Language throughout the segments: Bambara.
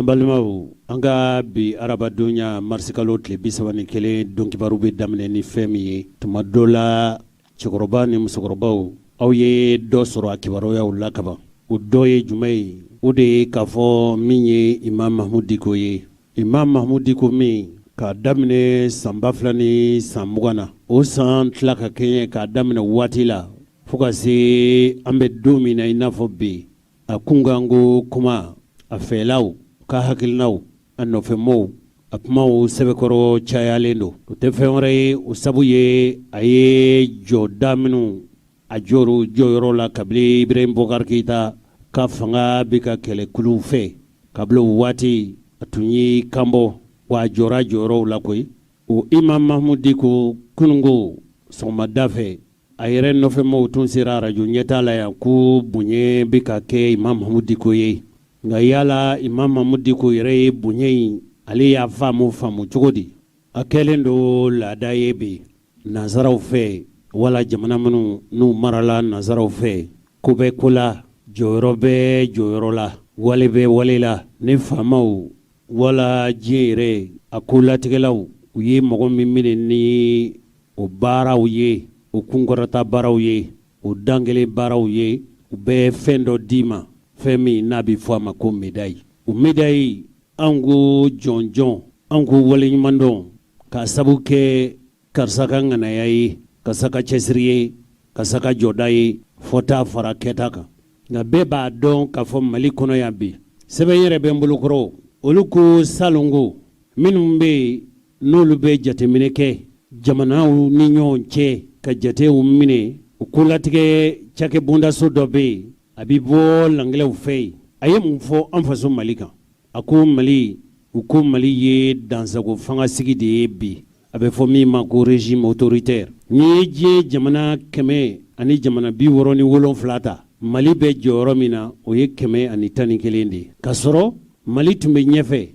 An balimaw, an ka bi arabadonya marisikalo tile 31 don kibaru bɛ daminɛ ni fɛn min ye, tuma dɔ la cɛkɔrɔba ni musokɔrɔbaw, aw ye dɔ sɔrɔ a kibaruyaw la kaban. O dɔ ye jumɛn ye? O de ye k'a fɔ min ye Imam Mahmud Diko ye. Imam Mahmud Diko min k'a daminɛ san 2020 na, o san tila ka kɛɲɛ k'a daminɛ waati la fo ka se an bɛ don min na i n'a fɔ bi, a kunkanko kuma, a fɛlaw ka hakilinaw, a nɔfɛmɔgɔw, a kumaw sɛbɛkɔrɔ cayalen don. O tɛ fɛn wɛrɛ ye, o sabu ye a ye jɔda minnu a jɔr'u jɔyɔrɔ la kabini Ibrahim Boubacar Keita ka fanga bɛ ka kɛlɛ kuluw fɛ. Kabini o waati a tun y'i kanbɔ, wa a jɔra jɔyɔrɔw la koyi. O Imam Mahmud Diko, kununko sɔgɔmada fɛ, a yɛrɛ nɔfɛmɔgɔw tun sera arajo ɲɛta la yan ko bonya bɛ ka kɛ Imam Mahmud Diko ye. Nka yala Imam Mahmud Diko yɛrɛ ye bonya in, ale y'a faamu faamu cogo di? A kɛlen don laada ye bi nansaraw fɛ, wala jamana minnu n'u marala nansaraw fɛ, ko bɛ ko la, jɔyɔrɔ bɛ jɔyɔrɔ la, wale bɛ wale la, ni faamaw wala diɲɛ yɛrɛ a ko latigɛlaw u ye mɔgɔ min minɛ ni o baaraw ye, o kunkɔrɔta baaraw ye, o dankelen baaraw ye, u bɛ fɛn dɔ d'i ma, fɛn min n'a bɛ fɔ a ma ko médaille. O médaille, an ko jɔnjɔn, an ko waleɲumandɔn, k'a sabu kɛ karisa ka ŋanaya ye, karisa ka cɛsiri ye, karisa ka jɔda ye, fɔta fara kɛta kan. Nka bɛɛ b'a dɔn k'a fɔ Mali kɔnɔ yan bi, sɛbɛn yɛrɛ bɛ n bolokɔrɔ, olu ko salongo minnu bɛ yen n'olu bɛ jateminɛ kɛ jamanaw ni ɲɔgɔn cɛ ka jatew minɛ, o kolatigɛ cakɛbondaso dɔ bɛ yen, a bɛ bɔ langilɛw fɛ yen. A ye mun fɔ an faso Mali kan? A ko Mali, u ko Mali ye dansago fanga sigi de ye bi, a bɛ fɔ min ma ko régime autoritaire. N'i ye diɲɛ jamana 167 ta, Mali bɛ jɔyɔrɔ min na, o ye 111 de ye, k'a sɔrɔ Mali tun bɛ ɲɛfɛ.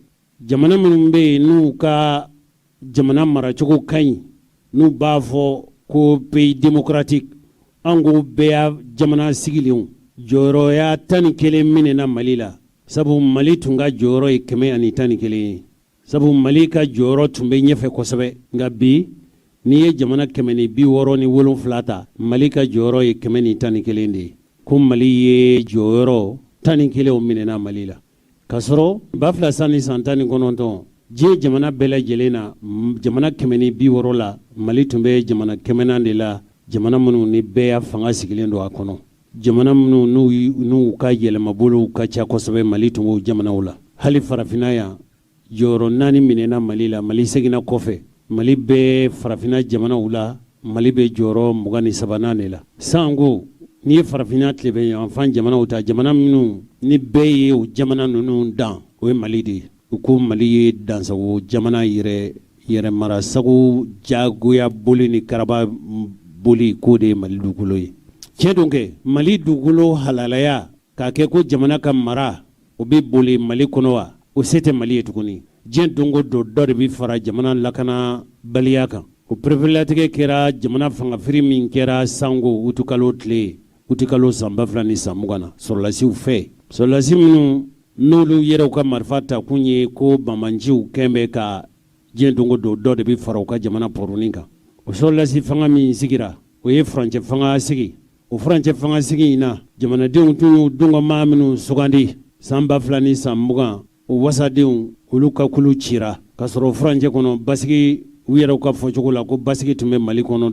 Jamana minnu bɛ yen n'u ka jamana maracogo ka ɲi, n'u b'a fɔ ko pays démocratique, an ko bɛɛ jamana sigilenw, jɔyɔrɔya 11 minɛna Mali la, sabu Mali tun ka jɔyɔrɔ ye 111 ye, sabu Mali ka jɔyɔrɔ tun bɛ ɲɛfɛ kosɛbɛ. Nka bi, n'i ye jamana 167 ta, Mali ka jɔyɔrɔ ye 111 de ye. Ko Mali ye jɔyɔrɔ 11 minɛna Mali la, k'a sɔrɔ 2019, diɲɛ jamana bɛɛ lajɛlen na, jamana 160 la, Mali tun bɛ jamana kɛmɛnan de la, jamana minnu ni bɛɛ ya fanga sigilen don a kɔnɔ, jamana minnu n'u ka yɛlɛmabolow ka ca kosɛbɛ. Mali tun b'o jamanaw la. Hali farafinna yan, jɔyɔrɔ naani minɛna Mali la. Mali seginna kɔfɛ. Mali bɛ farafinna jamanaw la, Mali bɛ jɔyɔrɔ 23nan de la. Sanko n'i ye farafinna tilebinyanfan jamanaw ta, jamana minnu ni bɛɛ ye o jamana ninnu dan, o ye Mali de ye. U ko Mali ye dansago jamana, yɛrɛ yɛrɛmarasago, jagoya boli ni karaba boli, k'o de ye Mali dugukolo ye. Tiɲɛ don kɛ, Mali dugukolo halalaya k'a kɛ ko jamana ka mara, o bɛ boli Mali kɔnɔ wa, o se tɛ Mali ye tuguni. Diɲɛ don o don, dɔ de bɛ fara jamana lakanabaliya kan. O pereperelatigɛ kɛra jamana fangafiri min kɛra sango utukalo tile, utukalo san 2020 na, sɔrɔlasiw fɛ, sɔrɔlasi minnu n'olu yɛrɛw ka marifa ta kun ye ko banbaanciw kɛn bɛ ka diɲɛ don o don, dɔ de bɛ fara u ka jamana pɔrɔni kan. O sɔrɔlasi fanga min sigira, o ye furancɛ fanga sigi. O furancɛ fanga sigi in na, jamanadenw tun y'u dungɔmaa minnu sugandi san 2020, o wasadenw, olu ka kulu cira, k'a sɔrɔ furancɛ kɔnɔ basigi, u yɛrɛw ka fɔcogo la ko basigi tun bɛ Mali kɔnɔ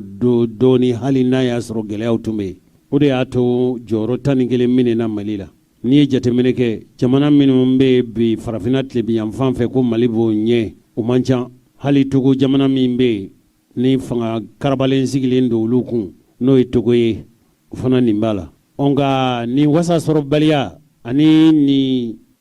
dɔɔni, hali n'a y'a sɔrɔ gɛlɛyaw tun bɛ yen. O de y'a to jɔyɔrɔ 11 minɛna Mali la. N'i ye jateminɛ kɛ, jamana minnu bɛ bi farafinna tilebinyanfan fɛ ko Mali b'o ɲɛ, o man ca. Hali Togo jamana min bɛ yen ni fanga karabalen sigilen don olu kun, n'o ye Togo ye, o fana nin b'a la. Nka nin wasa sɔrɔbaliya ani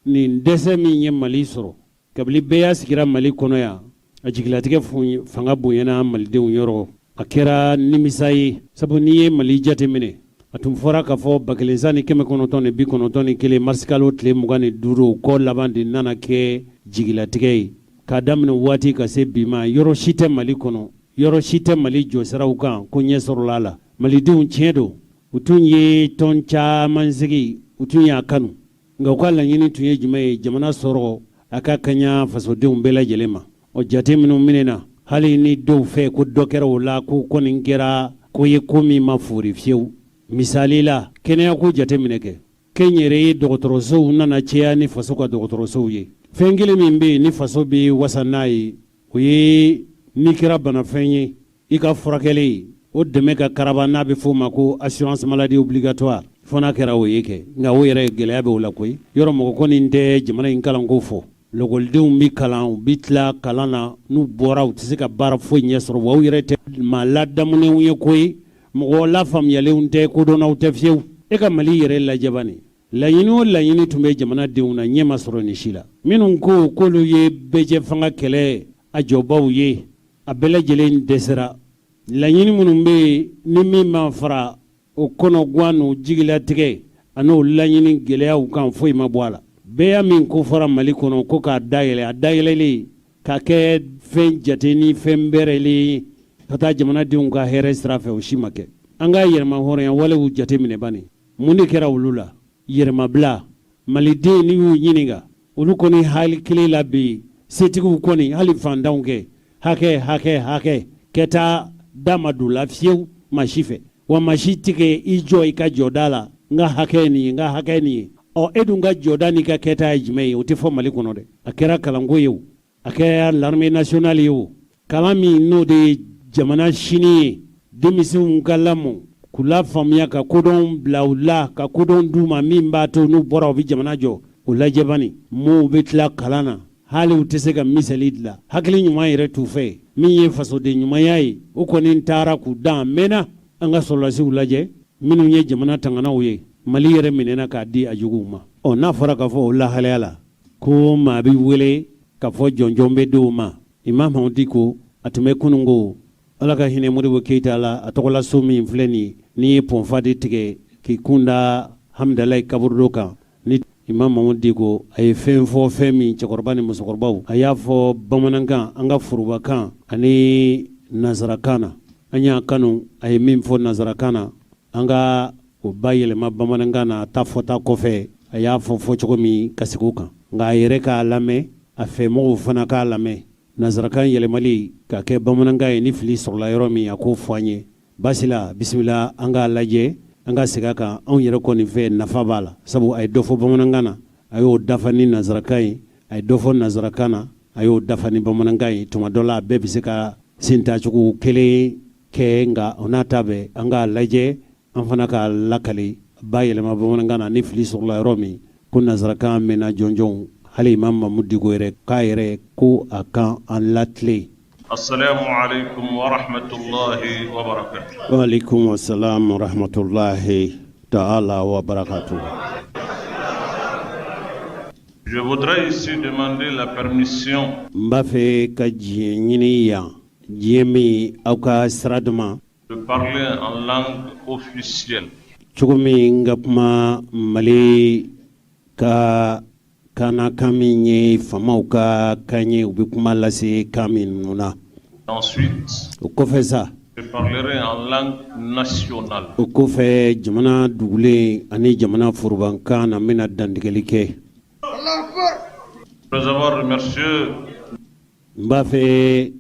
nin dɛsɛ min ye Mali sɔrɔ kabini bɛɛ y'a sigira Mali kɔnɔ yan, a jigilatigɛ fanga bonyana malidenw yɔrɔ, a kɛra nimisa ye, sabu n'i ye Mali jateminɛ, a tun fɔra k'a fɔ 1991 marisikalo tile 25 kɔ laban de nana kɛ jigilatigɛ ye. K'a daminɛ waati ka se bi ma, yɔrɔ si tɛ Mali kɔnɔ, yɔrɔ si tɛ Mali jɔsiraw kan ko ɲɛ sɔrɔla a la. Malidenw, tiɲɛ don, u tun ye tɔn caman sigi, u tun y'a kanu, nka u ka laɲini tun ye jumɛn ye? Jamana sɔrɔ A ka kaɲa fasodenw bɛɛ lajɛlen ma. O jate minnu minɛna, hali ni dɔw fɛ ko dɔ kɛra o la, ko kɔni kɛra ko ye ko min ma foori fiyewu. Misali la, kɛnɛyako jateminɛ kɛ, kɛnyɛrɛye dɔgɔtɔrɔsow nana caya ni faso ka dɔgɔtɔrɔsow ye. Fɛn kelen min bɛ yen ni faso bɛ wasa n'a ye, o ye n'i kɛra banafɛn ye, i ka furakɛli, o dɛmɛ ka karaba, n'a bɛ f'o ma ko assurance maladie obligatoire. Fo n'a kɛra o ye kɛ, nka o yɛrɛ gɛlɛya bɛ o la koyi. Yɔrɔ mɔgɔ kɔni tɛ jamana in kalanko fɔ. Lɔkɔlidenw bɛ kalan, u bɛ tila kalan na, n'u bɔra u tɛ se ka baara foyi ɲɛ sɔrɔ, wa u yɛrɛ tɛ maa ladamunenw ye koyi, mɔgɔ lafaamuyalenw tɛ, kodɔnnaw tɛ fiyewu. E ka Mali yɛrɛ lajɛ bani, laɲini o laɲini tun bɛ jamanadenw na, ɲɛ ma sɔrɔ nin si la. Minnu ko k'olu ye bɛɛjɛfanga kɛlɛ a jɔbaw ye, a bɛɛ lajɛlen dɛsɛra. Laɲini minnu bɛ yen, ni min ma fara o kɔnɔgwan n'o jigilatigɛ an'o laɲini gɛlɛyaw kan, foyi ma bɔ a la. Bɛɛya min kofɔra Mali kɔnɔ ko k'a dayɛlɛ, a dayɛlɛlen ka kɛ fɛn jate ni fɛn bɛrɛlen ye ka taa jamanadenw ka hɛrɛ sira fɛ, o si ma kɛ. An ka yɛrɛmahɔrɔnya walew jateminɛ bani, mun de kɛra olu la? Yɛrɛmabila maliden, n'i y'u ɲininka, olu kɔni hali kelen la bi, setigiw kɔni, hali fantanw kɛ, hakɛ hakɛ hakɛ kɛta da ma don la fiyewu maa si fɛ, wa maa si tɛ k'i jɔ i ka jɔda la, n ka hakɛ nin ye, n ka hakɛ nin ye. Ɔ, e dun ka jɔda n'i ka kɛta ye jumɛn ye? O tɛ fɔ Mali kɔnɔ dɛ. A kɛra kalanko ye o, a kɛra l'armée nationale ye o, kalan min n'o de ye jamana sini ye, denmisɛnw ka lamɔ, k'u lafaamuya, ka kodɔn bila u la, ka kodɔn d'u ma min b'a to n'u bɔra u bɛ jamana jɔ, o lajɛ bani. Mɔɔw bɛ tila kalan na, hali u tɛ se ka miseli dilan, hakili ɲuman yɛrɛ t'u fɛ min ye fasoden ɲumanya ye. O kɔni taara k'u dan mɛnna. An ka sɔrɔlasiw lajɛ, minnu ye jamana tanganaw ye, Mali yɛrɛ minɛna k'a di a juguw ma. Ɔ, n'a fɔra k'a fɔ o lahalaya la ko maa bɛ wele k'a fɔ jɔnjɔn bɛ di o ma, Imam Mahmoud Dicko a tun bɛ kunun ko Ala ka hinɛ Modibo Keyita la, a tɔgɔlaso min filɛ nin ye, n'i ye pɔnfa de tigɛ k'i kun da Hamdalayi kaburudo kan, ni Imam Mahmoud Dicko a ye fɛn fɔ, fɛn min cɛkɔrɔba ni musokɔrɔbaw, a y'a fɔ bamanankan, an ka forobakan ani nansarakan na. An y'a kanu a ye min fɔ nansarakan na, an ka o bayɛlɛma bamanankan na. A ta fɔta kɔfɛ, a y'a fɔ fɔcogo min, ka segin o kan, nka a yɛrɛ k'a lamɛn, a fɛmɔgɔw fana k'a lamɛn. Nansarakan yɛlɛmali ka kɛ bamanankan ye, ni fili sɔrɔla yɔrɔ min, a k'o fɔ an ye. Baasi la, bisimila, an k'a lajɛ, an ka segin a kan. Anw yɛrɛ kɔni fɛ, nafa b'a la, sabu a ye dɔ fɔ bamanankan na, a y'o dafa ni nansarakan ye, a ye dɔ fɔ nansarakan na, a y'o dafa ni bamanankan ye. Tuma dɔ la, a bɛɛ bɛ se ka sentacogo kelen kɛ, nka o n'a ta bɛɛ, an k'a lajɛ, an fana k'a lakali, bayɛlɛma bamanankan na, ni fili sɔrɔla yɔrɔ min, ko nansarakan mɛnna jɔnjɔnw, hali Imam Mahmoud Dicko yɛrɛ k'a yɛrɛ ko a kan an latilen. Assalamu alaikum wa rahmatullahi wa barakatuh. Wa alaikum assalam wa rahmatullahi ta'ala wa barakatuh. Je voudrais ici demander la permission. N b'a fɛ ka diɲɛ ɲini yan, diɲɛ min aw ka sira duman. De parler en langue officielle. Cogo min n ka kuma Mali ka kana kan min ye faamaw ka kan ye, u bɛ kuma lase kan min na. Ensuite, o kɔfɛ sa, je parlerai en langue nationale. O kɔfɛ, jamana dugulen ani jamana forobakan na, n bɛna dantigɛli kɛ. Après avoir remercié N b'a fɛ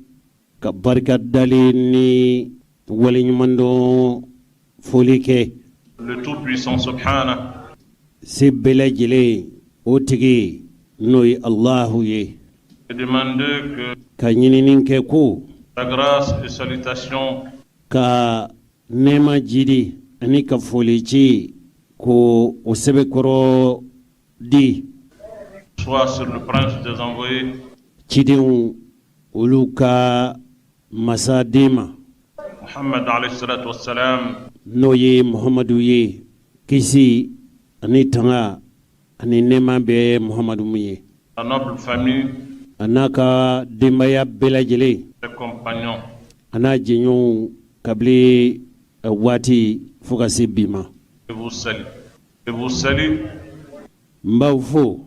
ka barika dali ni waleɲumandɔn foli kɛ. Le Tout-Puissant Subhana Se bɛɛ lajɛlen o tigi, n'o ye Alahu ye. Et demander que Ka ɲinini kɛ ko sa grâce et salutations ka nɛɛma jidi ani ka foli ci, ko o sɛbɛkɔrɔ di soient sur le prince des envoyés, cidenw olu ka masaden ma, Muhammad alayhi salatu wassalam, n'o ye Muhamadu ye, kisi ani tanga ani nɛɛma bɛ Muhamadu min ye, sa noble famille, a n'a ka denbaya bɛɛ lajɛlen, ses compagnons. a n'a jɛɲɔgɔnw, kabini waati fo ka se bi ma. Je vous salue. Je vous salue. N b'aw fo.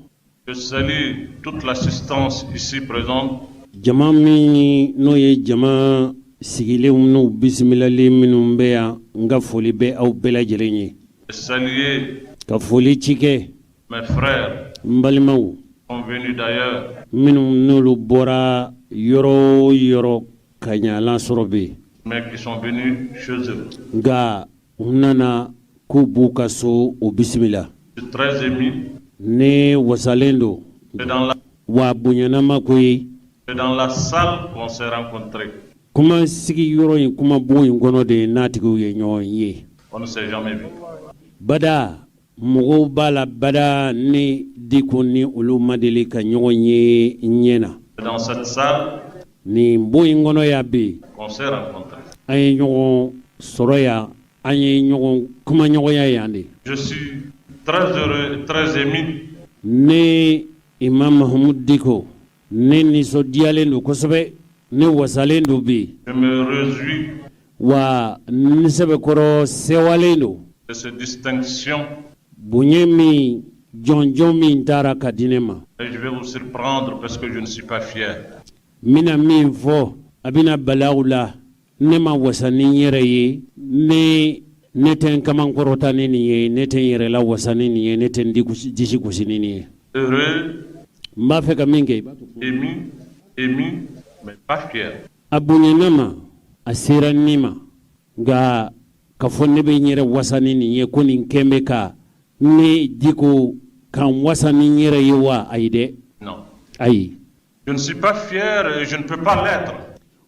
Je salue toute l'assistance ici présente. Jama min n'o ye jama sigilenw n'u bisimilalen minnu bɛ yan, n ka foli bɛ aw bɛɛ lajɛlen ye. Je salue Ka foli ci kɛ mes frères, n balimaw, Sont venus d'ailleurs. Minnu n'olu bɔra yɔrɔ o yɔrɔ ka ɲalan sɔrɔ bi. Mais qui sont venus chez eux. Nka u nana k'u b'u ka so, u bisimila. Je suis très ému. Ne wasalen don. C'est dans la Wa bonyanama ko ye. C'est dans la salle qu'on s'est rencontrés. Kuma sigi yɔrɔ in, kuma bon in kɔnɔ de n'a tigiw ye ɲɔgɔn ye. On ne s'est jamais vu. Bada mɔgɔw b'a la, bada ni Diko ni olu ma deli ka ɲɔgɔn ye ɲɛ na. C'est dans cette salle Nin bon in kɔnɔ yan bi qu'on s'est rencontrés. An ye ɲɔgɔn sɔrɔ yan, an ye ɲɔgɔn kumaɲɔgɔnya yan de. Je suis très heureux et très ému. Ne Imam Mahamudu Diko, ne nisɔndiyalen don kosɛbɛ, ne wasalen don bi. Je me réjouis Wa n sɛbɛkɔrɔ sewalen don. de cette distinction. Bonya min, jɔnjɔn min taara ka di ne ma. Et je vais vous surprendre parce que je ne suis pas fier. N bɛna min fɔ, a bɛna balaw la. Ne ma wasa ni n yɛrɛ ye, ne tɛ n kaman kɔrɔta ni nin ye, ne tɛ n yɛrɛ la wasa ni nin ye, ne tɛ n disi gosi ni nin ye. Heureux, N b'a fɛ ka min kɛ, i b'a to. Ému, ému, mais pas fier. A bonyana ma, a sera ni ma, nka ka fɔ ne bɛ n yɛrɛ wasa ni nin ye, ko nin kɛn bɛ ka ne Diko ka n wasa ni n yɛrɛ ye wa, ayi dɛ. Non. Ayi. Je ne suis pas fier et je ne peux pas l'être.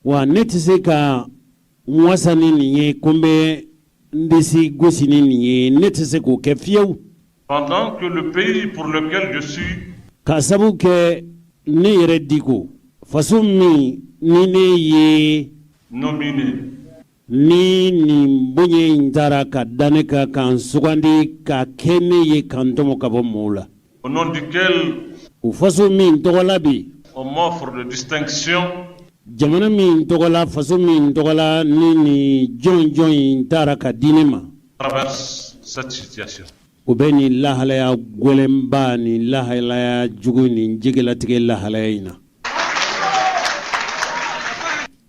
Wa ne tɛ se ka n wasa ni nin ye, ko n bɛ n disi gosi ni nin ye, ne tɛ se k'o kɛ fiyewu. Pendant que le pays pour lequel je suis K'a sabu kɛ ne yɛrɛ Diko, faso min ni ne ye nominé, ni nin bonya in taara ka da ne kan, k'an sugandi ka kɛ ne ye, k'an tɔmɔ ka bɔ mɔgɔw la, au nom duquel o faso min tɔgɔ la bi, on m'offre de distinction, jamana min tɔgɔ la, faso min tɔgɔ la ni nin jɔn jɔn in taara ka di ne ma, traverse cette situation. o bɛ nin lahalaya gwɛlɛnba, nin lahalaya jugu, nin jigilatigɛ lahalaya in na.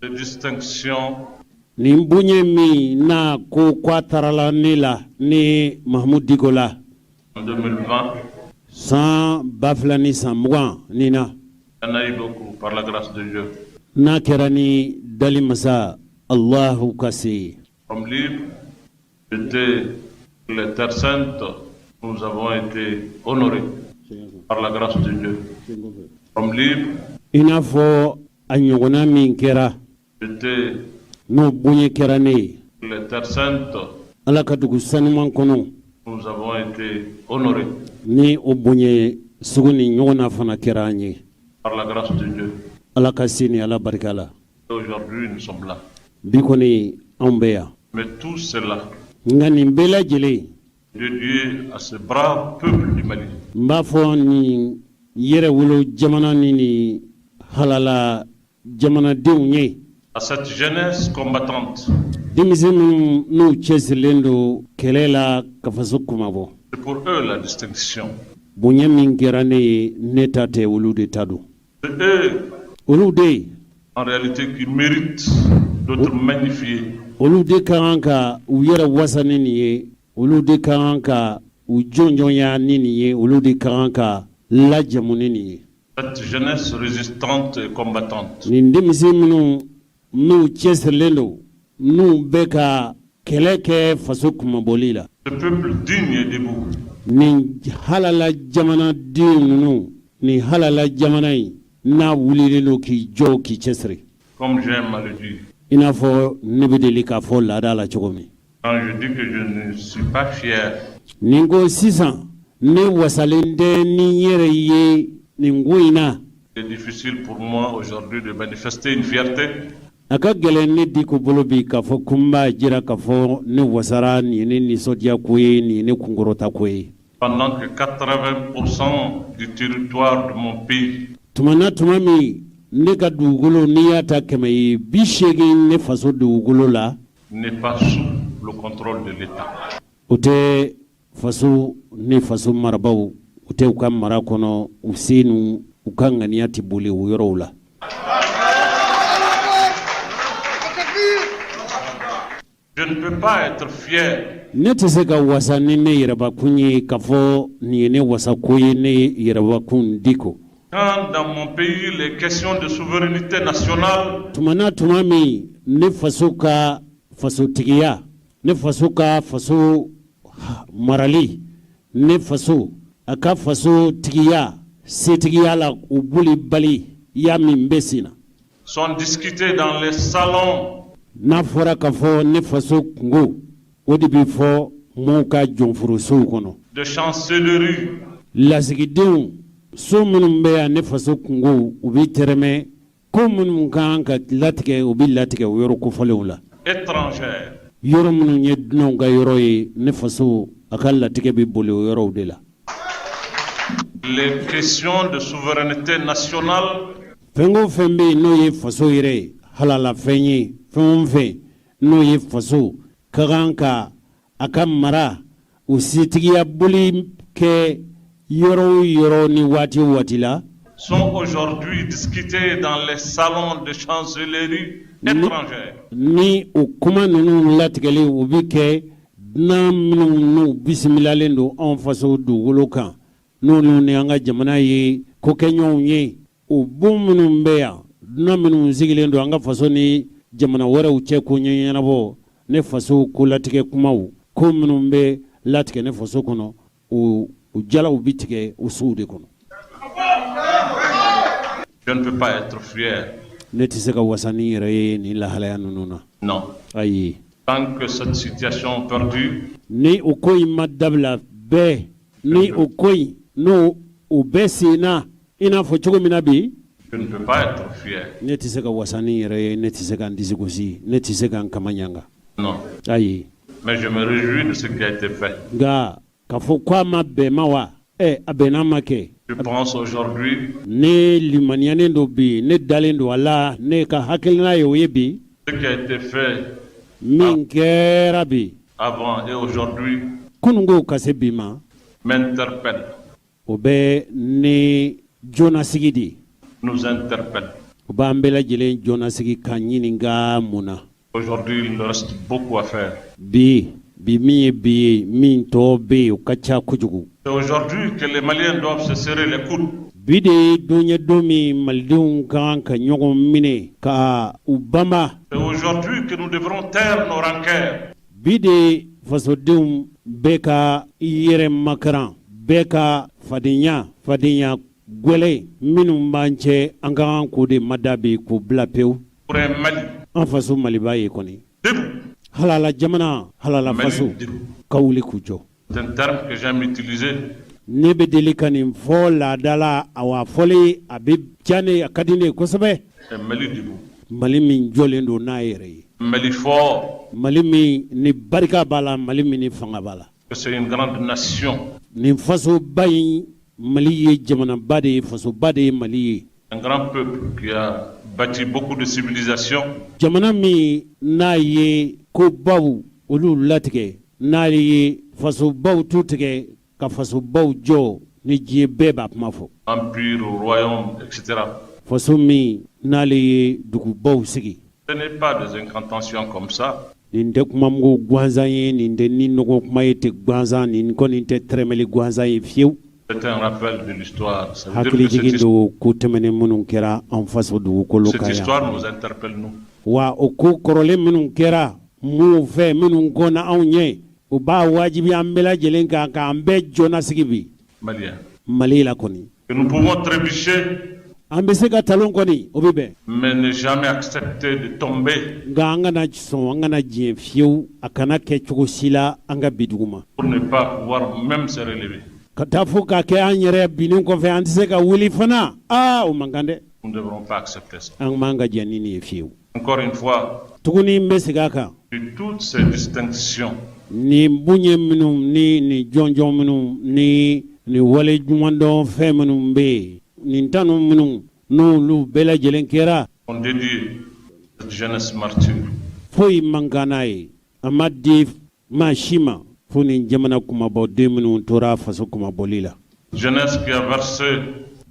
De distinction Nin bonya min n'a ko k'a taarala ne la, ne Mahamudu Diko la, en 2020, san 2020 nin na, il y en a eu beaucoup par la grâce de Dieu. n'a kɛra ni dali masa Allahu ka se ye. Comme libre, j'étais les terres saintes, nous avons été honorés par la grâce de Dieu. Comme libre, I n'a fɔ a ɲɔgɔnna min kɛra, j'étais n'o bonya kɛra ne ye, les terres saintes, Ala ka dugu sanuman kɔnɔ, nous avons été honorés ni o bonya sugu ni ɲɔgɔnna fana kɛra an ye, par la grâce de Dieu. Ala ka se ni Ala barika la. Et aujourd'hui, nous sommes là. Bi kɔni, anw bɛ yan. Mais tout cela, Nka nin bɛɛ lajɛlen, dédié à ce brave peuple du Mali, n b'a fɔ nin yɛrɛ wolo jamana ni nin halala jamanadenw ye, à cette jeunesse combattante. denmisɛn minnu n'u cɛsirilen don kɛlɛ la ka faso kumabɔ. C'est pour eux la distinction. Bonya min kɛra ne ye, ne ta tɛ, olu de ta don. C'est eux, Olu de, en réalité, qui méritent d'être magnifiés. olu de ka kan ka u yɛrɛ wasa ni nin ye, olu de ka kan ka u jɔnjɔnya ni nin ye, olu de ka kan ka lajamu ni nin ye. Cette jeunesse résistante et combattante. Nin denmisɛn minnu n'u cɛsirilen don, n'u bɛ ka kɛlɛ kɛ faso kumabɔli la, Ce peuple digne et debout. nin halala jamanaden ninnu, nin halala jamana in n'a wulilen don k'i jɔ, k'i cɛsiri. Comme j'aime à le dire. I n'a fɔ ne bɛ deli k'a fɔ laada la cogo min. Quand je dis que je ne suis pas fier, Nin ko sisan, ne wasalen tɛ ni n yɛrɛ ye nin ko in na. c'est difficile pour moi aujourd'hui de manifester une fierté. A ka gɛlɛn ne Diko bolo bi k'a fɔ ko n b'a jira k'a fɔ ne wasara, nin ye ne nisɔndiya ko ye, nin ye ne kunkɔrɔta ko ye. Pendant que 80% du territoire de mon pays Tuma na tuma min ne ka dugukolo, n'i y'a ta 100 ye, 80 ne faso dugukolo la, n'est pas sous le contrôle de l'État. o tɛ faso ni faso marabaw, u tɛ u ka mara kɔnɔ, u se n'u u ka ŋaniya tɛ boli o yɔrɔw la. Je ne peux pas être fier Ne tɛ se ka wasa ni ne yɛrɛbakun ye k'a fɔ nin ye ne wasako ye, ne yɛrɛbakun Diko. Quand dans mon pays les questions de souveraineté nationale tuma na tuma min ne faso ka fasotigiya, ne faso ka faso marali, ne faso a ka faso tigiya, setigiya la, u bolibali ya min bɛ sen na, sont discutées dans les salons n'a fɔra k'a fɔ ne faso kungo, o de bɛ fɔ maaw ka jɔnforosow kɔnɔ, de chancellerie, lasigidenw so minnu bɛ yan, ne faso kungo, u bɛ tɛrɛmɛ ko minnu kan ka latigɛ, u bɛ latigɛ o yɔrɔ kofɔlenw la, étrangères, yɔrɔ minnu ye dunanw ka yɔrɔ ye, ne faso a ka latigɛ bɛ boli o yɔrɔw de la. Les questions de souveraineté nationale Fɛn o fɛn bɛ yen n'o ye faso yɛrɛ ye, halalafɛn ye, fɛn o fɛn n'o ye faso ka kan ka a ka mara, o setigiya boli kɛ yɔrɔ o yɔrɔ ni waati o waati la, sont aujourd'hui discutées dans les salons de chancellerie étrangères. Ni o kuma ninnu latigɛli, u bɛ kɛ dunan minnu n'u bisimilalen don anw faso dugukolo kan, n'olu ni an ka jamana ye kokɛɲɔgɔnw ye, o bon minnu bɛ yan, dunan minnu sigilen don an ka faso ni jamana wɛrɛw cɛ, ko ɲɛnabɔ ne faso ko latigɛ kumaw, ko minnu bɛ latigɛ ne faso kɔnɔ, o jalaw bɛ tigɛ o sow de kɔnɔ. Je ne peux pas être fier. Ne tɛ se ka wasa ni yɛrɛ ye nin lahalaya ninnu na. Non. Ayi. Tant que cette situation perdure, Ni o ko in ma dabila bɛɛ, ni o ko in n'o o bɛɛ sen na, i n'a fɔ cogo min na bi, je ne peux pas être fier. ne tɛ se ka wasa ni yɛrɛ ye, ne tɛ se ka n disi gosi, ne tɛ se ka n kama ɲanga. Non. Ayi. Mais je me réjouis de ce qui a été fait. Nka k'a fɔ ko a ma bɛn ma wa, ɛ, a bɛnna ma kɛ. Je pense aujourd'hui Ne limaniyanen don bi, ne dalen don a la, ne ka hakilina ye o ye bi, ce qui a été fait min kɛra bi, avant et aujourd'hui kununko ka se bi ma, m'interpelle, o bɛ ne joonasigi de, nous interpelle. O b'an bɛɛ lajɛlen joonasigi ka ɲininka mun na. Aujourd'hui, il reste beaucoup à faire. Bi bi min ye bi ye, min tɔ bɛ yen, o ka ca kojugu. C'est aujourd'hui que les Maliens doivent se serrer les coudes Bi de ye don ye, don min malidenw ka kan ka ɲɔgɔn minɛ ka u banba. C'est aujourd'hui que nous devrons taire nos rancœurs Bi de fasodenw bɛɛ ka i yɛrɛ makaran, bɛɛ ka fadenya fadenya gwɛlɛ minnu b'an cɛ, an ka kan k'o de mada bi k'o bila pewu. pour un Mali An faso Maliba ye kɔni, debout. halala jamana, halala faso Mali debout. ka wuli k'u jɔ. C'est un terme que j'aime utiliser. Ne bɛ deli ka nin fɔ laadala, awa fɔli a bɛ diya ne, a ka di ne ye kosɛbɛ. Un Mali debout. Mali min jɔlen don n'a yɛrɛ ye, Un Mali fort. Mali min ni barika b'a la, Mali min ni fanga b'a la. Que c'est une grande nation. Nin fasoba in, Mali ye jamanaba de ye, fasoba de ye Mali ye. Un grand peuple qui a bâti beaucoup de civilisations. Jamana min n'a ye kobaw olu latigɛ, n'a ye fasobaw tu tigɛ ka fasobaw jɔ, ni diɲɛ bɛɛ b'a kuma fɔ. Empire, royaume, etc. Faso min n'ale ye dugubaw sigi. Ce n'est pas des incantations comme ça. Nin tɛ kumamugu gansan ye, nin tɛ ni nɔgɔ kuma ye tɛ gansan, nin kɔni tɛ tɛrɛmɛli gansan ye fiyewu. C'est un rappel de l'histoire. Ça veut dire que Hakili jigin cette, don ko tɛmɛnen minnu kɛra an faso dugukolo cette kan yan. histoire nous interpelle, nous. Wa o ko kɔrɔlen minnu kɛra minnu fɛ, minnu kɔnna anw ɲɛ, o b'a wajibi an bɛɛ lajɛlen kan k'an bɛɛ joona sigi bi. Maliens. Mali la kɔni, Que nous pouvons trébucher, an bɛ se ka talon kɔni, o bɛ bɛn, mais ne jamais accepter de tomber nka an kana sɔn, an kana diɲɛ fiyewu, a kana kɛ cogo si la an ka bi dugu ma, pour ne pas pouvoir même se relever. ka taa fo k'a kɛ an yɛrɛ binnen kɔfɛ, an tɛ se ka wuli fana, aa, o man kan dɛ. Nous ne devrons pas accepter ça. An man ka jɛn ni nin ye fiyewu. Encore une fois, Tuguni, n bɛ segin a kan, de toutes ces distinctions, nin bonya minnu ni nin jɔnjɔn minnu ni nin wale ɲumandɔn fɛn minnu bɛ yen, nin tanu minnu n'olu bɛɛ lajɛlen kɛra, on dédie cette jeunesse martyre. foyi man kan n'a ye, a ma di maa si ma fo nin jamana kumabɔden minnu tora faso kumabɔli la. Jeunesse qui a versé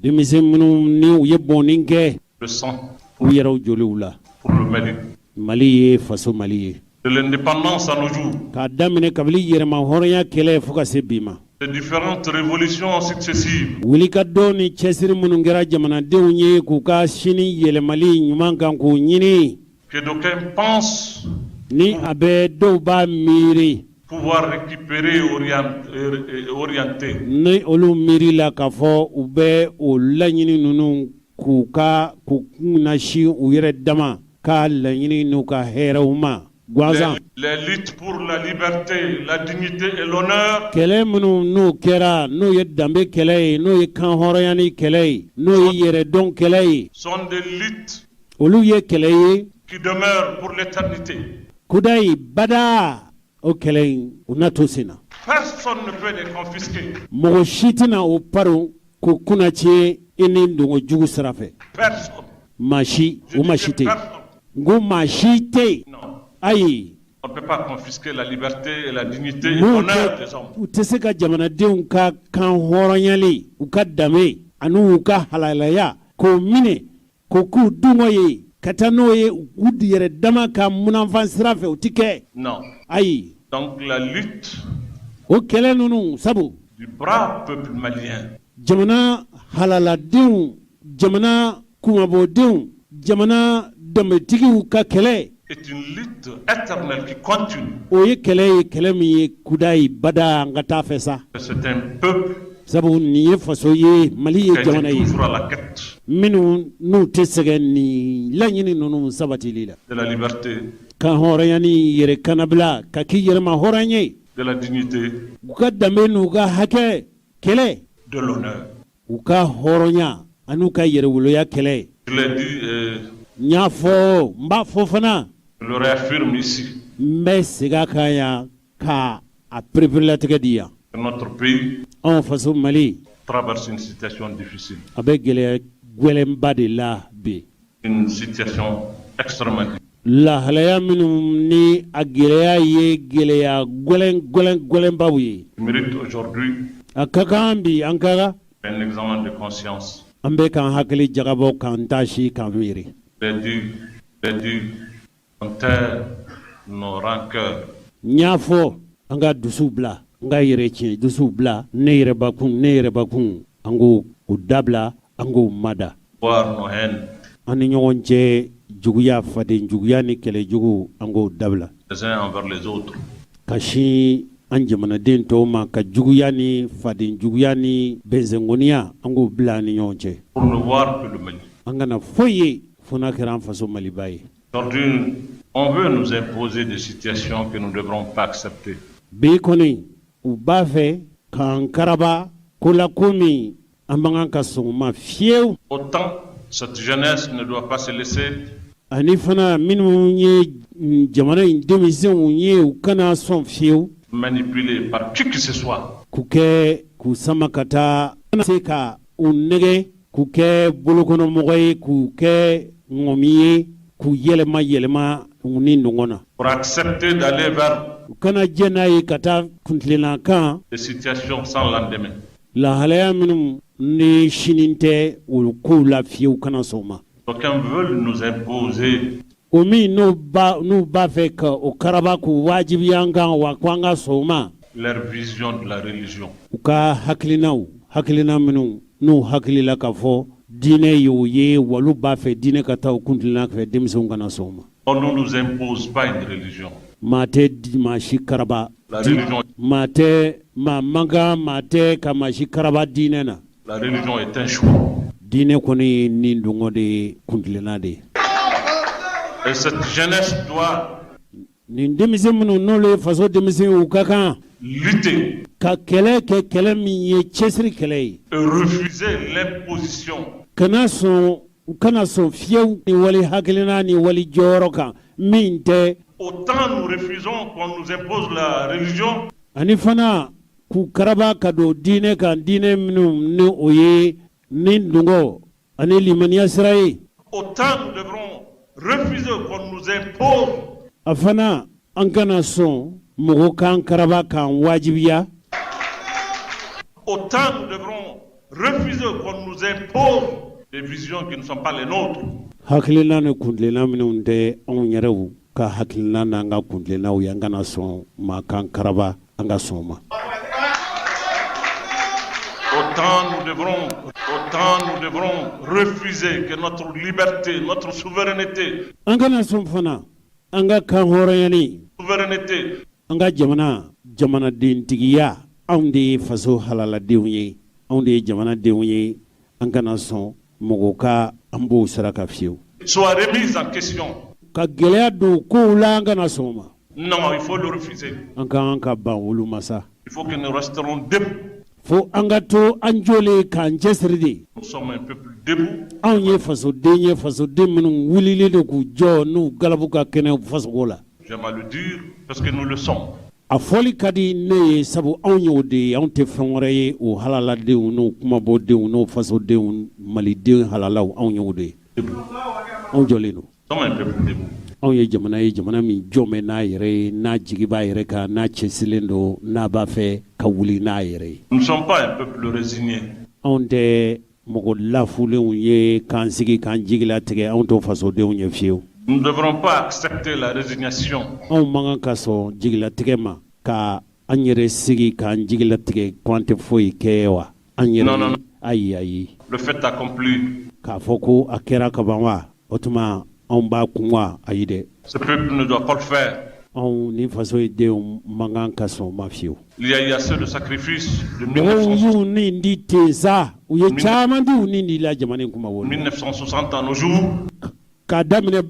Denmisɛn minnu ni u ye bɔnni kɛ le sang u yɛrɛw joliw la pour le Mali. Mali ye, faso Mali ye. De l'indépendance à nos jours, K'a daminɛ kabini yɛrɛma hɔrɔnya kɛlɛ fo ka se bi ma. Ces différentes révolutions successives. Wulikajɔ ni cɛsiri minnu kɛra jamanadenw ye k'u ka sini yɛlɛmali ɲuman kan k'u ɲini. Que d'aucuns pensent. Ni a bɛ dɔw b'a miiri. Pouvoir récupérer et orienter. Ni olu miiri la k'a fɔ u bɛ o laɲini ninnu k'u ka k'u kunnasin u yɛrɛ dama ka laɲini n'u ka hɛrɛw ma gansan. Les luttes pour la liberté, la dignité et l'honneur. Kɛlɛ minnu n'u kɛra, n'o ye danbe kɛlɛ ye, n'o ye kanhɔrɔnya ni kɛlɛ ye, n'o ye yɛrɛdɔn kɛlɛ ye. Sont des luttes. Olu ye kɛlɛ ye. Qui demeurent pour l'éternité. Kudayi bada, o kɛlɛ in, u na to sen na. Personne ne peut les confisquer. Mɔgɔ si tɛna o paron k'o kunnatiɲɛ i ni dɔngɔ jugu sira fɛ. Personne. Maa si, o maa si tɛ yen. N ko maa si tɛ yen. Ayi. On ne peut pas confisquer la liberté et la dignité et l'honneur des hommes. U tɛ se ka jamanadenw ka kan hɔrɔnyali, u ka danbe ani u ka halalaya k'o minɛ k'o k'u dungɔ ye ka taa n'o ye u yɛrɛ dama ka munafan sira fɛ, o tɛ kɛ. Non. Ayi. Donc la lutte O kɛlɛ ninnu sabu du brave peuple malien. Jamana halaladenw, jamana kunmabɔdenw, jamana danbetigiw ka kɛlɛ est une lutte éternelle qui continue. O ye kɛlɛ ye, kɛlɛ min ye kudayi bada, an ka taa fɛ sa. C'est un peuple Sabu nin ye faso ye, Mali ye jamana ye toujours à la quête minnu n'u tɛ sɛgɛn nin laɲini ninnu sabatili la. de la liberté, Ka hɔrɔnya ni yɛrɛ kanabila ka k'i yɛrɛma hɔrɔn ye. de la dignité, U ka danbe n'u ka hakɛ kɛlɛ. de l'honneur. U ka hɔrɔnya an'u ka yɛrɛwoloya kɛlɛ. Je l'ai dit et N y'a fɔ, n b'a fɔ fana. je le réaffirme ici. N bɛ segin a kan yan ka a pereperelatigɛ di yan. Notre pays Anw faso Mali traverse une situation difficile. a bɛ gɛlɛya gɛlɛnba de la bi. Une situation extrêmement difficile. Lahalaya minnu ni a gɛlɛya ye gɛlɛya gɛlɛn gɛlɛn gɛlɛnbaw ye. Mérite aujourd'hui A ka kan bi an ka un examen de conscience. An bɛ k'an hakili jagabɔ, k'an taasi, k'an miiri. J'ai dit, on taire nos rancœurs. N y'a fɔ, an ka dusuw bila, an ka yɛrɛ tiɲɛ dusuw bila, ne yɛrɛbakun, ne yɛrɛbakun, an k'o o dabila, an k'o mada. Voir nos haines. An ni ɲɔgɔn cɛ juguya, faden juguya ni kɛlɛ jugu, an k'o dabila. Les uns envers les autres. Ka sin an jamanaden tɔw ma, ka juguya ni faden juguya ni bɛnsɛnkɔniya, an k'o bila an ni ɲɔgɔn cɛ. Pour ne voir que le Mali. An kana foyi ye fo n'a kɛra an faso Maliba ye. Aujourd'hui, on veut nous imposer des situations que nous ne devrons pas accepter. Bi kɔni, u b'a fɛ k'an karaba ko la, ko min an man kan ka sɔn o ma fiyewu. Autant cette jeunesse ne doit pas se laisser Ani fana, minnu ye jamana in denmisɛnw ye, u kana sɔn fiyewu manipuler par qui que ce soit. k'u kɛ k'u sama ka taa se ka u nɛgɛ, k'u kɛ bolokɔnɔmɔgɔ ye, k'u kɛ ŋɔmi ye, k'u yɛlɛma yɛlɛma u ni nɔgɔn na. Pour accepter d'aller vers U kana jɛ n'a ye ka taa kuntilenna kan des situations sans lendemain. lahalaya minnu ni sini tɛ, olu kow la fiyewu, kana sɔn o ma. D'aucuns veulent nous imposer O min n'u b'a fɛ ka o karaba k'u wajibiya an kan wa, ko an ka sɔn o ma. leur vision de la religion. U ka hakilinaw, hakilina minnu n'u hakilila k'a fɔ diinɛ y'o ye, walu b'a fɛ diinɛ ka taa u kuntilenna fɛ, denmisɛnw kana sɔn o ma. On ne nous impose pas une religion. Maa tɛ maa si karaba. La religion, Maa tɛ maa man kan, maa tɛ ka maa si karaba diinɛ na. la religion est un choix. Diinɛ kɔni ye nin dɔngɔ de ye, kuntilenna de ye. Et cette jeunesse doit Nin denmisɛn minnu n'olu ye faso denmisɛn ye, u ka kan lutter ka kɛlɛ kɛ, kɛlɛ min ye cɛsiri kɛlɛ ye. et refuser l'imposition Kana sɔn, u kana sɔn fiyewu ni wali hakilina ni wali jɔyɔrɔ kan min tɛ. Autant nous refusons qu'on nous impose la religion, Ani fana, k'u karaba ka don diinɛ kan, diinɛ minnu ni o ye ni dungɔ ani limaniya sira ye. autant nous devrons refuser qu'on nous impose A fana, an kana sɔn mɔgɔ k'an karaba k'an wajibiya. Autant nous devrons refuser qu'on nous impose des visions qui ne sont pas les nôtres. Hakilina ni kuntilenna minnu tɛ anw yɛrɛw ka hakilina n'an ka kuntilennaw ye, an kana sɔn maa k'an karaba, an ka sɔn o ma. Autant nous devrons refuser que notre liberté, notre souveraineté, An kana sɔn fana an ka kan hɔrɔnyali, souveraineté an ka jamana, jamanadentigiya. Anw de ye faso halaladenw ye, anw de ye jamanadenw ye. An kana sɔn mɔgɔ ka an b'o saraka fiyewu. soit remise en question. Ka gɛlɛya don kow la, an kana sɔn o ma. Non, il faut le refuser. An ka kan ka ban olu ma sa. Il faut que nous resterons debout. Fo an ka to an jɔlen k'an cɛsiri de. Nous sommes un peuple debout. Anw ye fasoden ye, fasoden minnu wulilen don k'u jɔ n'u galabu ka kɛnɛ fasoko la. J'aime à le dire parce que nous le sommes. A fɔli ka di ne ye, sabu anw y'o de ye. Anw tɛ fɛn wɛrɛ ye, o halaladenw n'o kumabɔdenw n'o fasodenw, maliden halalaw, anw y'o de ye. Anw jɔlen don. Nous sommes un peuple debout. Anw ye jamana ye, jamana min jɔ bɛ n'a yɛrɛ ye, n'a jigi b'a yɛrɛ kan, n'a cɛsirilen don, n'a b'a fɛ ka wuli n'a yɛrɛ ye. Nous ne sommes pas un peuple résigné. Anw tɛ mɔgɔ lafulenw ye k'an sigi k'an jigilatigɛ. Anw t'o fasodenw ye fiyewu. Nous ne devrons pas accepter la résignation. Anw man kan ka sɔn jigilatigɛ ma, ka an yɛrɛ sigi k'an jigilatigɛ ko an tɛ foyi kɛ wa an yɛrɛ. Non, non, non. Ayi, ayi. Le fait accompli. K'a fɔ ko a kɛra kaban wa, o tuma anw b'a kun wa? Ayi dɛ. Ce peuple ne doit pas le faire. Anw ni faso ye denw man kan ka sɔn o ma fiyewu. Il y a eu assez de sacrifices de Mɔgɔw 1960 y'u ni di ten sa, u ye caman di u ni di la jamana in kuma wolo. 1960 à nos jours. K'a daminɛ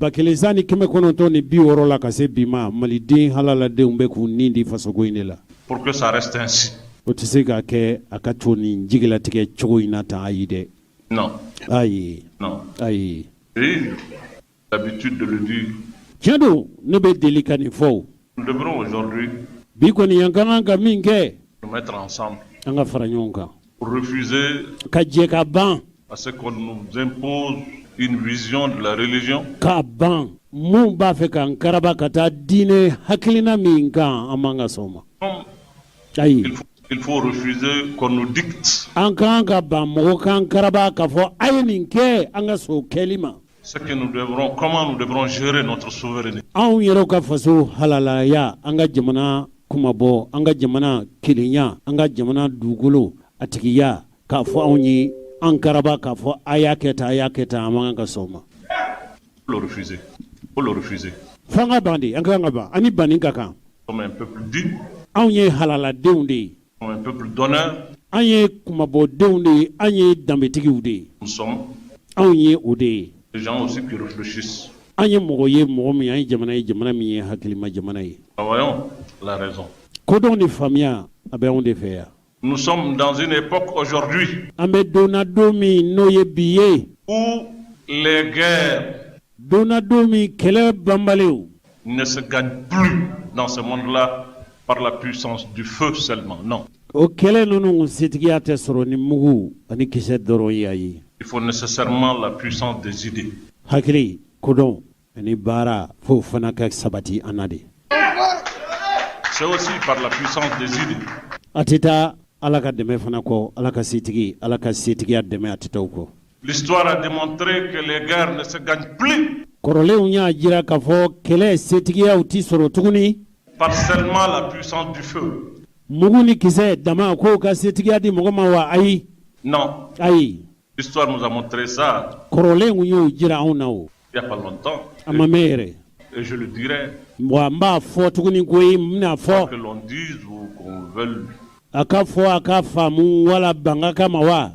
1960 la ka se bi ma, maliden halaladenw bɛ k'u nin di fasoko in de la. Pour que ça reste ainsi. O tɛ se ka kɛ a ka to nin jigilatigɛ cogo in na tan. Ayi dɛ. Non, Ayi. non. Ayi. Et l'habitude de le dire. Tiɲɛ don, ne bɛ deli ka nin fɔ o. Nous devrons aujourd'hui Bi kɔni, yan ka kan ka min kɛ, nous mettre ensemble an ka fara ɲɔgɔn kan pour refuser ka jɛ ka ban à ce qu'on nous impose une vision de la religion k'a ban mun b'a fɛ k'an karaba ka taa diinɛ hakilina min kan. An man ka sɔn o ma. Comme Ayi. il faut refuser qu'on nous dicte An kan ka ban mɔgɔ kan karaba k'a fɔ a ye nin kɛ, an ka sɔn o kɛli ma. ce que nous devrons, comment nous devrons gérer notre souveraineté. Anw yɛrɛw ka faso halalaya, an ka jamana kumabɔ, an ka jamana kelenya, an ka jamana dugukolo a tigiya, k'a fɔ anw ye an karaba k'a fɔ a y'a kɛ tan, a y'a kɛ tan, an man kan ka sɔn o ma. Il faut le refuser. Il faut le refuser. F'an ka ban de, an ka kan ka ban, an ni banni ka kan. Comme un peuple digne, Anw ye halaladenw de ye. comme un peuple d'honneur, An ye kumabɔdenw de ye, an ye danbetigiw de ye. nous sommes Anw ye o de ye. des gens aussi qui réfléchissent. An ye mɔgɔ ye, mɔgɔ min, an ye jamana ye, jamana min ye hakilima jamana ye. Travaillons la raison. Kodɔn ni faamuya, a bɛ anw de fɛ yan. Nous sommes dans une époque aujourd'hui An bɛ donna don min n'o ye bi ye, où les guerres donna don min kɛlɛ banbaliw ne se gagnent plus dans ce monde-là par la puissance du feu seulement. Non. O kɛlɛ ninnu setigiya tɛ sɔrɔ ni mugu ani kisɛ dɔrɔn ye, ayi. Il faut nécessairement la puissance des idées. Hakili, kodɔn ani baara, fo fana ka sabati an na de. C'est aussi par la puissance des idées. A tɛ taa Ala ka dɛmɛ fana kɔ, Ala ka setigi, Ala ka setigiya dɛmɛ, a tɛ taa o kɔ. L'histoire a démontré que les guerres ne se gagnent plus Kɔrɔlenw y'a jira k'a fɔ kɛlɛ setigiyaw tɛ sɔrɔ tuguni par seulement la puissance du feu. mugu ni kisɛ dama k'o ka setigiya di mɔgɔ ma wa? Ayi. Non. Ayi. L'histoire nous a montré ça Kɔrɔlen y'o jira anw na o il n'y a pas longtemps. A ma mɛn yɛrɛ. Et je le dirai, Wa n b'a fɔ tuguni ko n bɛna fɔ que l'on dise ou qu'on veuille a ka fɔ, a ka faamu wala banga kama wa,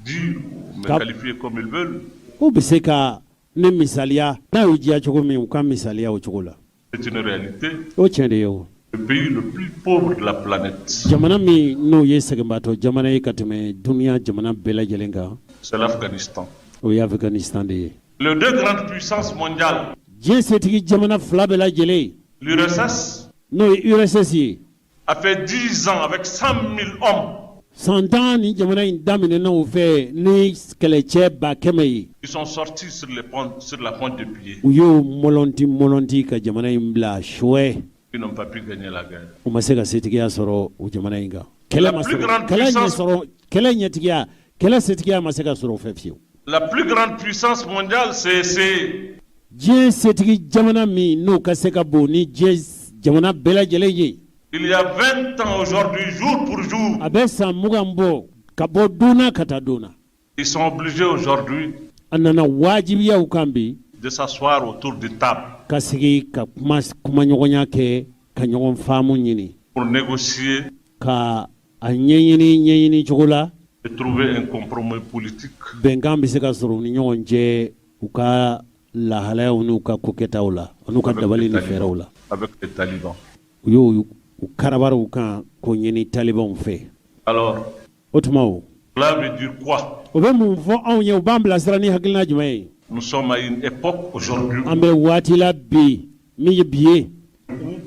dire ou me qualifier comme ils veulent, k'u bɛ se ka ne misaliya n'a y'u diya cogo min, u ka misaliya o cogo la. c'est une réalité. O tiɲɛ de ye o. Le pays le plus pauvre de la planète, Jamana min n'o ye sɛgɛnbaatɔ jamana ye ka tɛmɛ dunuya jamana bɛɛ lajɛlen kan, c'est l'Afghanistan. o ye Afghanistan de ye. Les deux grandes puissances mondiales, Diɲɛ setigi jamana fila bɛɛ lajɛlen, l'URSS n'o ye URSS ye, a fait 10 ans avec 100 000 hommes. San 10 ni jamana in daminɛna o fɛ ni kɛlɛcɛ 100 000 ye. Ils sont sortis sur la pointe des pieds. U y'o mɔlɔnti mɔlɔnti ka jamana in bila suɛ. Ils n'ont pas pu gagner la guerre. U ma se ka setigiya sɔrɔ o jamana in kan. Kɛlɛ ma sɔrɔ, kɛlɛ ɲɛ sɔrɔ, kɛlɛ ɲɛtigiya, kɛlɛ setigiya ma se ka sɔrɔ o fɛ fiyewu. La plus grande puissance mondiale, c'est Diɲɛ setigi jamana min n'o ka se ka bon ni diɲɛ jamana bɛɛ lajɛlen ye, il y a 20 ans aujourd'hui, jour pour jour, a bɛ san 20 bɔ Ka bɔ don na ka taa don na. Ils sont obligés aujourd'hui A nana wajibiya u kan bi de s'asseoir autour d'une table ka sigi ka kuma, kumaɲɔgɔnya kɛ, ka ɲɔgɔn faamu ɲini, pour négocier ka a ɲɛɲini ɲɛɲini cogo la et trouver un compromis politique bɛnkan bɛ se ka sɔrɔ u ni ɲɔgɔn cɛ, u ka lahalayaw n'u ka kokɛtaw la, n'u ka dabali ni fɛɛrɛw la. avec les talibans. U y'o u karabaraw kan k'o ɲini talibanw fɛ. Alors, O tuma o cela veut dire quoi? O bɛ mun fɔ anw ye? U b'an bilasira ni hakilina jumɛn ye? Nous sommes à une époque aujourd'hui An bɛ waati la bi min ye bi ye, où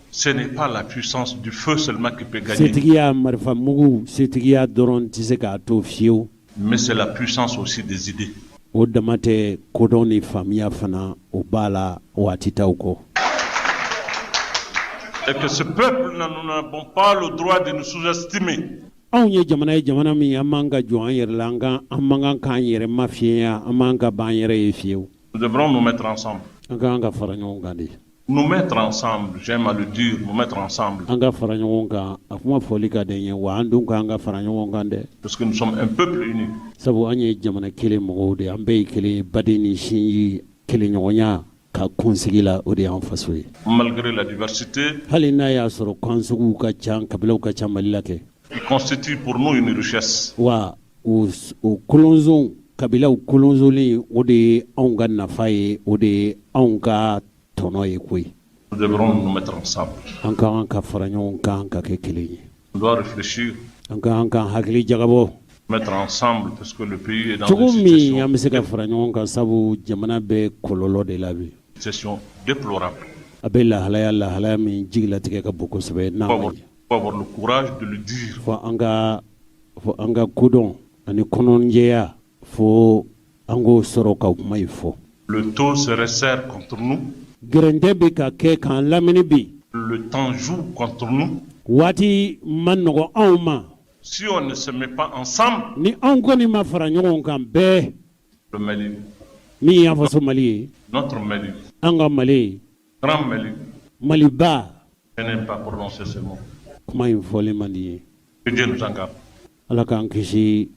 ce n'est pas la puissance du feu seulement qui peut gagner, setigiya marifa mugu setigiya dɔrɔn tɛ se k'a to fiyewu, mais c'est la puissance aussi des idées. O dama tɛ, kodɔn ni faamuya fana, o b'a la waati t'aw kɔ. Et que ce peuple, nous n'avons pas le droit de nous sous-estimer. Anw ye jamana ye, jamana min an man ka jɔ an yɛrɛ la, an ka an man kan k'an yɛrɛ mafiɲɛya, an man ka ban yɛrɛ ye fiyewu. Nous devrons nous mettre ensemble. An ka kan ka fara ɲɔgɔn kan de. Nous mettre ensemble, j'aime à le dire, nous mettre ensemble. An ka fara ɲɔgɔn kan, a kuma fɔli ka di n ye wa, an dun k'an ka fara ɲɔgɔn kan dɛ. Parce que nous sommes un peuple uni. Sabu an ye jamana kelen mɔgɔw de ye, an bɛɛ ye kelen ye, baden ni sinji kelenɲɔgɔnya ka kunsigi la, o de y'an faso ye. Malgré la diversité Hali n'a y'a sɔrɔ kan suguw ka ca, kabilaw ka ca Mali la kɛ, qui constitue pour nous une richesse. Wa o kolonzon kabilaw kolonzolen, o de ye anw ka nafa ye, o de ye anw ka tɔnɔ ye koyi. Nous devrons nous mettre ensemble. An ka kan ka fara ɲɔgɔn kan ka kɛ kelen ye. On doit réfléchir, An ka kan ka hakili jagabɔ mettre ensemble, parce que le pays est dans cogo une min situation, an bɛ se ka fara ɲɔgɔn kan, sabu jamana bɛ kɔlɔlɔ de la bi. situation déplorable. A bɛ lahalaya lahalaya min jigilatigɛ ka bon kosɛbɛ n'a Il faut ma avoir, ɲɛ. faut avoir le courage de le dire. Fɔ an ka kodɔn ani kɔnɔnjɛya, fo an k'o sɔrɔ ka kuma in fɔ. L'étau se resserre contre nous. Gɛrɛntɛ bɛ ka kɛ k'an lamini bi. Le temps joue contre nous. Waati ma nɔgɔ anw ma. Si on ne se met pas ensemble, Ni anw kɔni ma fara ɲɔgɔn kan bɛɛ, le Mali, min y'an faso Mali ye, notre Mali, an ka Mali, grand Mali, Maliba. Je n'aime pas prononcer ce mot. Kuma in fɔlen man di ye. Que Dieu nous en garde. Ala k'an kisi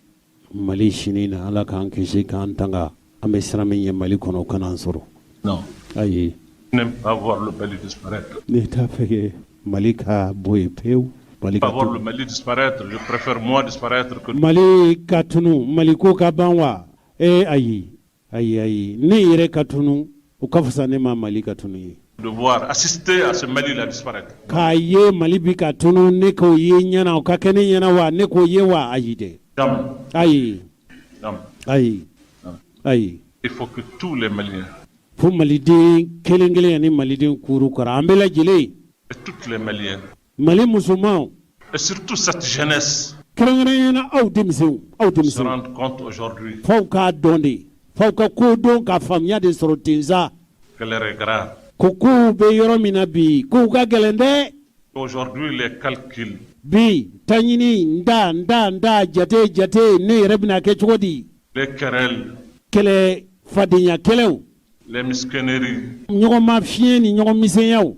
Mali sini na, Ala k'an kisi k'an tanga, an bɛ siran min ye Mali kɔnɔ, o kana an sɔrɔ. Non. Ayi. Je n'aime pas voir le Mali disparaître. Ne t'a fɛ kɛ Mali ka bɔ yen pewu, Mali Pas ka voir le tunu. Mali disparaître, je préfère moi disparaître que Mali ka tunu, Mali ko ka ban wa? Ee ayi, ayi, ayi, ne yɛrɛ ka tunu, o ka fisa ne ma Mali ka tunu ye. de voir assister à ce Mali-là disparaître. K'a ye Mali bi ka tunu, ne k'o ye ɲɛna, o ka kɛ ne ɲɛna wa, ne k'o ye wa? Ayi dɛ. Jamais. Ayi. Jamais. Ayi, ayi. Il faut que tous les Maliens Fo Maliden kelen kelen ani Maliden kuru kɔrɔ, an bɛɛ lajɛlen, et toutes les Maliennes, Mali musomanw, et surtout cette jeunesse, kɛrɛnkɛrɛnnenya aw denmisɛnw, aw se denmisɛnw, rendent compte aujourd'hui f'aw k'a dɔn de, f'aw ka ko dɔn ka faamuya de sɔrɔ ten sa, que l'heure est grave. ko kow bɛ yɔrɔ min na bi, kow ka gɛlɛn dɛ. Aujourd'hui, les calculs, Bi taɲini, n da n da n da, jate jate, ne yɛrɛ bɛna kɛ cogo di, les querelles, kɛlɛ, fadenya kɛlɛw, les mesquineries ɲɔgɔn ma fiɲɛ ni ɲɔgɔn misɛnyaw,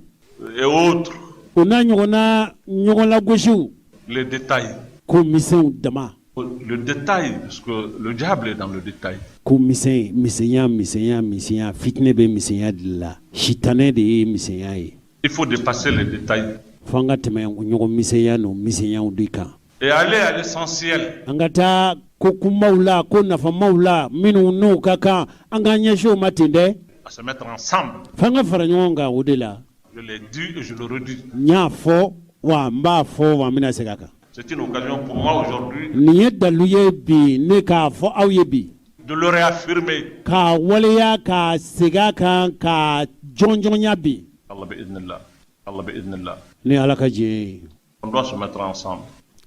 et autres, o n'a ɲɔgɔnna ɲɔgɔn lagosiw, les détails. Ko misɛnw dama. Le détail, parce que le diable est dans le détail. Ko misɛn, misɛnya, misɛnya, misɛnya, fitinɛ bɛ misɛnya de la, sitanɛ de ye misɛnya ye. Il faut dépasser les détails Fo an ka tɛmɛ ɲɔgɔn misɛnya n'o misɛnyaw de kan et aller à l'essentiel. an ka taa ko kunbaw la, ko nafamaw la, minnu n'o ka kan, an k'an ɲɛsin o ma ten dɛ. À se mettre ensemble. F'an ka fara ɲɔgɔn kan o de la. Je l'ai dit et je le redis. N y'a fɔ wa, n b'a fɔ wa, n bɛna segin a kan. C'est une occasion pour moi aujourd'hui Nin ye dalu ye bi ne k'a fɔ aw ye bi, de le réaffirmer. k'a waleya, k'a segin a kan, k'a jɔnjɔnya bi. Allah bi'idhnillah. Allah bi'idhnillah. Ni Ala ka diɲɛ ye. On doit se mettre ensemble.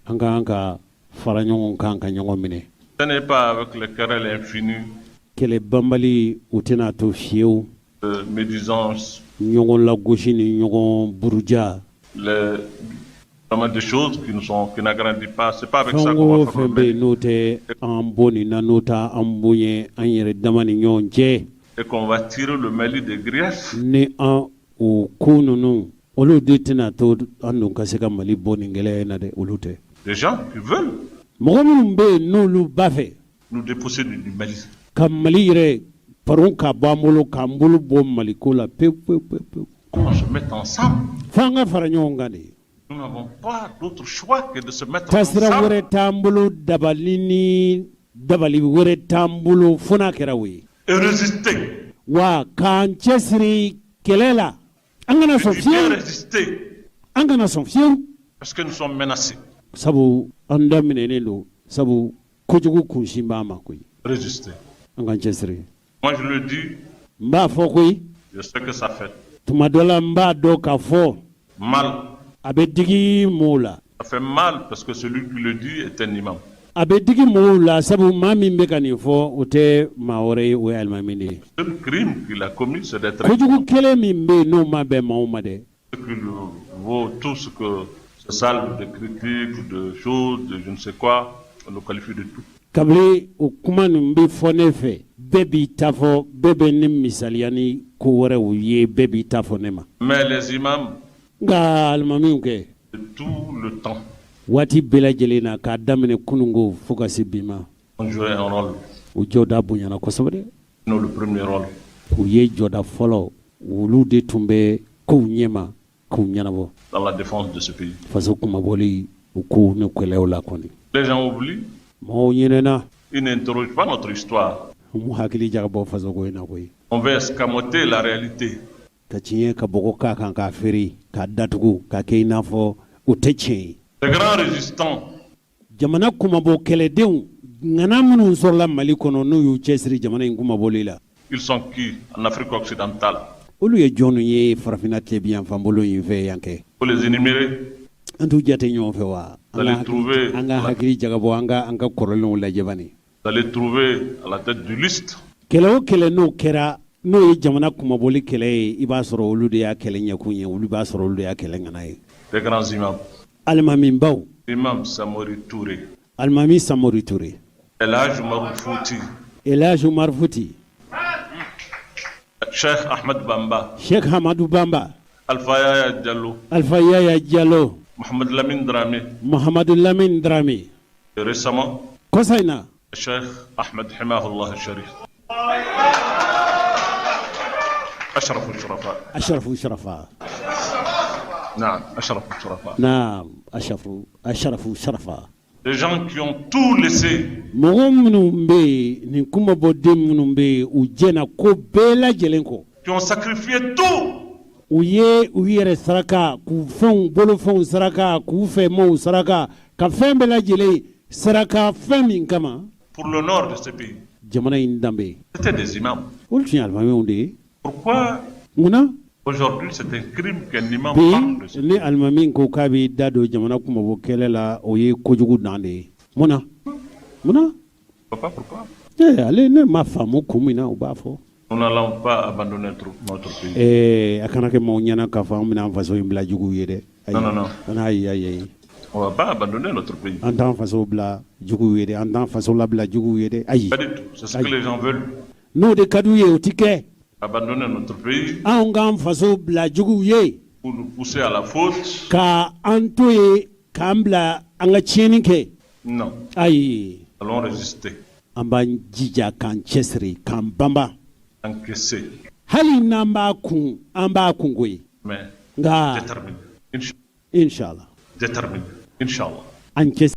An ka kan ka fara ɲɔgɔn kan ka ɲɔgɔn minɛ. Ce n'est pas avec les querelles infinies, Kɛlɛ banbali, o tɛna to fiyewu, médisances, ɲɔgɔn lagosi ni ɲɔgɔn buruja, les vraiment des choses qui nous sont, qui n'agrandissent pas. C'est pas avec ça fɛn qu'on o va faire fɛn le bɛ yen Mali. n'o tɛ an bɔ nin na, n'o t'a an bonya an yɛrɛ dama ni ɲɔgɔn cɛ, Et qu'on va tirer le Mali des griefs. ni an o ko ninnu, olu de tɛna to an dun ka se ka Mali bɔ nin gɛlɛya in na dɛ, olu tɛ. Des gens qui veulent. Mɔgɔ minnu bɛ yen, n'olu b'a fɛ nous déposséder du Mali. ka Mali yɛrɛ paron ka bɔ an bolo, k'an bolo bɔ Maliko la pewu pewu pewu pewu. Qu'on se mette ensemble. F'an ka fara ɲɔgɔn kan de. Nous n'avons pas d'autre choix que de se mettre Taasira ensemble. wɛrɛ t'an bolo, dabali ni dabali wɛrɛ t'an bolo, fo n'a kɛra o ye. Et résister. Wa k'an cɛsiri kɛlɛ la, an kana sɔn Je dis bien fiyewu. résister. An kana sɔn fiyewu. Parce que nous sommes menacés. Sabu an daminɛnen don, sabu kojugu kunsin b'an ma koyi. Résister. An k'an cɛsiri. Moi, je le dis, N b'a fɔ koyi. je sais que ça fait Tuma dɔ la, n b'a dɔn k'a fɔ mal. a bɛ digi mɔɔw la. Ça fait mal parce que celui qui le dit est un imam. A bɛ digi mɔgɔw la, sabu maa min bɛ ka nin fɔ, o tɛ maa wɛrɛ ye, o ye alimami de ye. Le seul crime qu'il a commis, c'est d'être Kojugu kelen min bɛ yen n'o ma bɛn maaw ma dɛ. ce qui lui vaut tout ce que ce salve de critiques, de choses, de je ne sais quoi, on nous qualifie de tout. Kabini o kuma nin bɛ fɔ ne fɛ, bɛɛ b'i ta fɔ, bɛɛ bɛ ne misaliya ni ko wɛrɛw ye, bɛɛ b'i ta fɔ ne ma. Mais les imams, Nka alimamiw kɛ, de tout le temps, waati bɛɛ lajɛlen na, k'a daminɛ kununko fo ka se bi ma, ont joué un rôle, u jɔda bonyana kosɛbɛ dɛ. Non le premier rôle. U ye jɔda fɔlɔ, olu de tun bɛ kow ɲɛma k'u ɲɛnabɔ dans la défense de ce pays. faso kumabɔli, u kow ni kɛlɛw la kɔni. Les gens oublient, Mɔgɔw ɲinɛna. ils n'interrogent pas notre histoire. U m'u hakili jagabɔ fasoko in na koyi. On veut escamoter la réalité. Ka tiɲɛ ka bɔgɔ k'a kan k'a feere, k'a datugu, k'a kɛ i n'a fɔ o tɛ tiɲɛ ye. Les grands résistants, Jamana kumabɔ kɛlɛdenw ŋana minnu sɔrɔla Mali kɔnɔ, n'u y'u cɛsiri jamana in kumabɔli la, ils sont qui en Afrique occidentale? olu ye jɔnnu ye farafinna tilebinyanfan bolo in fɛ yan kɛ? Faut les énumérer. An t'u jate ɲɔgɔn fɛ wa? An ka hakili jagabɔ, an ka kɔrɔlenw lajɛ bani. Vous allez trouver à la tête du liste Kɛlɛ o kɛlɛ n'o kɛra, n'o ye jamana kumabɔli kɛlɛ ye, i b'a sɔrɔ olu de y'a kɛlɛ ɲɛkun ye, olu b'a sɔrɔ olu de y'a kɛlɛ ŋana ye. des grands imams. Alimamibaw. Imam Samori Touré, Alimami Samori Touré, El Hadj Oumar Fouti, El Hadj Umar Futi, Cheikh Ahmed Bamba, Sheikh Hamadu Bamba, Alpha Yaya Diallo, Alpha Yaya Diallo, Mohamed Lamine Dramé, Mohamadu Lamine Dramé, et récemment, kɔsa in na, Cheikh Ahmed Himahullah Sharif. أشرف الشرفاء. Ashrafu Sharafa. نعم، أشرف الشرفاء. Naam, ashrafu sharafa. Des gens qui ont tout laissé Mɔgɔ minnu bɛ yen, nin kumabɔden minnu bɛ yen, u jɛna ko bɛɛ lajɛlen kɔ, qui ont sacrifié tout u ye u yɛrɛ saraka, k'u fɛnw bolofɛnw saraka, k'u fɛmɔw saraka, ka fɛn bɛɛ lajɛlen saraka fɛn min kama, pour l'honneur de ce pays. jamana in danbe. C'était des imams. Olu tun ye alimamiw de ye. Pourquoi Munna aujourd'hui c'est un crime qu'un imam parle de bi ce ni alimami ko k'a b'i da don jamana kumabɔ kɛlɛ la, o ye kojugu dan de ye? Munna, munna? Je sais pas pourquoi. Ale ne ma faamu kun min na u b'a fɔ. Nous n'allons pas abandonner notre pays. A kana kɛ maaw ɲɛna k'a fɔ an bɛna an faso in bila juguw ye dɛ. Non, non, non. Ayi, ayi, ayi, ayi. On ne va pas abandonner notre pays. An t'an faso bila juguw ye dɛ, an t'an faso labila juguw ye dɛ, ayi. Pas du tout. C'est ce que les gens veulent. N'o de ka d'u ye, o ti kɛ. Abandonner notre pays Anw k'an faso bila juguw ye pour nous pousser à la faute. ka an to yen, k'an bila an ka tiɲɛni kɛ. Non. Ayi. Nous allons résister. An b'an jija, k'an cɛsiri, k'an banba. Encaisser. Hali n'an b'a kun, an b'a kun koyi. Mais Nka déterminé. Inshallah. Déterminé. Inch'Allah. An cɛ